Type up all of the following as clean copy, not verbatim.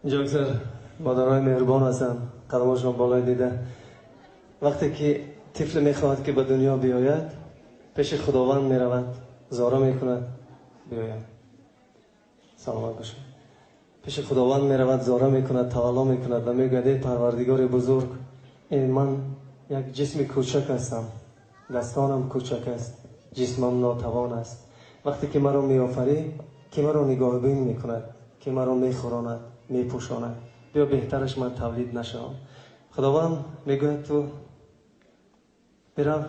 Инҷо аксар модарои меҳрубон ҳастанд, қадамҳошон болои дида. Вақте ки тифл мехоҳад ки ба дунё биёяд, пеши Худованд меравад, зора мекунад, биёяд. Саломат бошед. Пеши Худованд меравад, зора мекунад, тавалло мекунад ва мегӯяд: эй Парвардигори бузург, эй ман як ҷисми кӯчак ҳастам, дастонам кӯчак аст, ҷисмам нотавон аст. Вақте ки маро меофарӣ, ки маро нигоҳбин мекунад, ки маро мехӯронад, мепӯшонад, биё беҳтараш ман тавлид нашавам. Худованд мегӯяд: ту бирав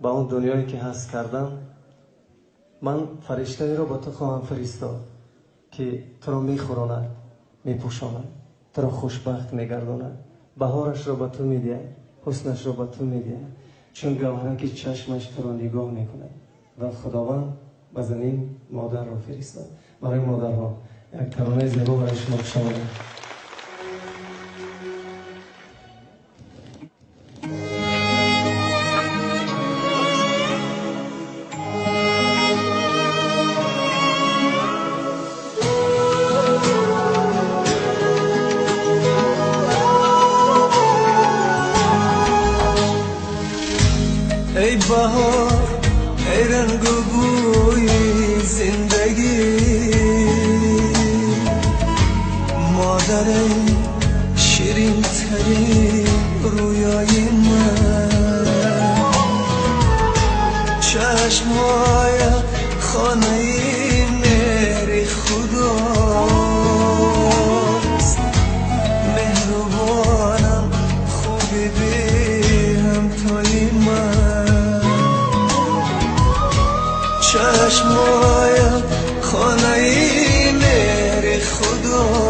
ба он дунёе ки ҳаст кардам, ман фариштаеро ба ту хоҳам фиристод ки туро мехӯронад, мепӯшонад, туро хушбахт мегардонад, баҳорашро ба ту медиҳад, ҳуснашро ба ту медиҳад, чун гавҳараки чашмаш туро нигоҳ мекунад. Ва Худованд ба замин модарро фиристод. Барои модарҳо як таронаи зебо барои шумо бишнавед. Эй баҳор, эй рангу бӯи зиндагӣ, модари ширинтарин рӯёи ман, чашмҳоят хонаи меҳри Худост, меҳрубонам хуби беҳамтои ман, чашмҳоят хонаи меҳри Худост,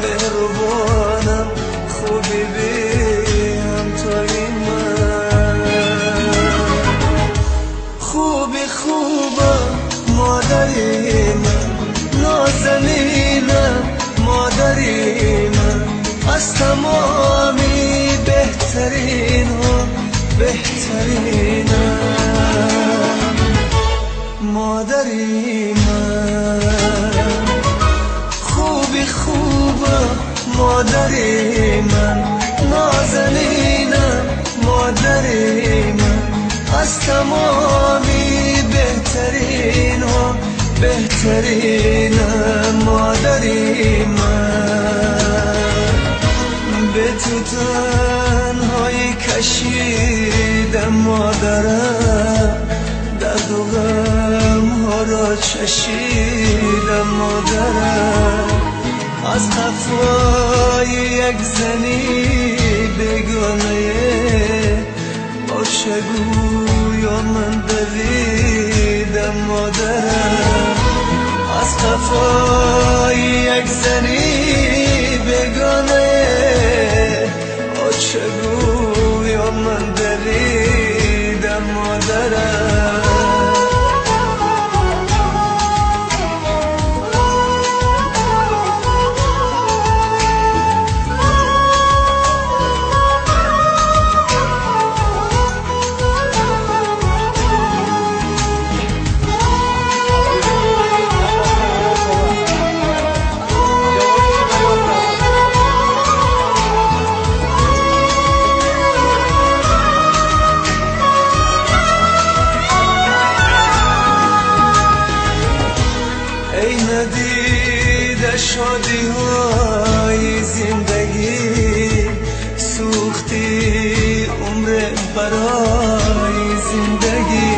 меҳрубонам хуби беҳамтои ман, хуби хубам модари ман, нозанинам модари ман, аз тамоми беҳтаринҳо беҳтаринам модари ман, хуби хубам модари ман, нозанинам модари ман, аз тамоми беҳтаринҳо беҳтаринам модари ман. Ба ту танҳоӣ кашидам модарам, дарду ғамҳоро чашидам модарам, аз қафои як зани бегона бо чӣ гӯям ман давидам модарам, аз қафои як зани бегона бо чӣ гӯям ман давидам модарам. Эй надида шодиҳои зиндагӣ, сӯхти умр барои зиндагӣ,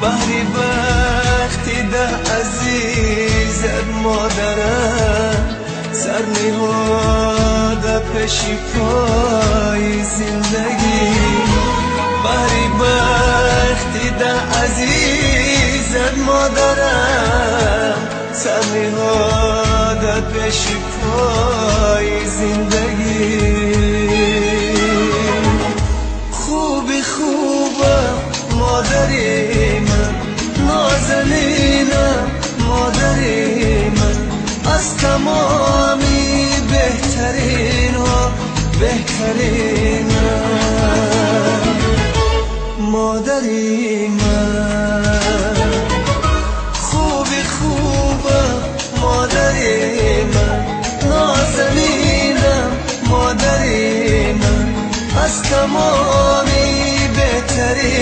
баҳри бахти даҳ азизат модарам, сар ниҳода пеши пои зиндагӣ, баҳри бахти даҳ азизат модарам, сар ниҳода пеши пои зиндагӣ. Хуби хубам модари ман, нозанинам модари ман, аз тамоми беҳтаринҳо беҳтаринам модари ман, хуби хубам Аз тамоми беҳтаринҳо.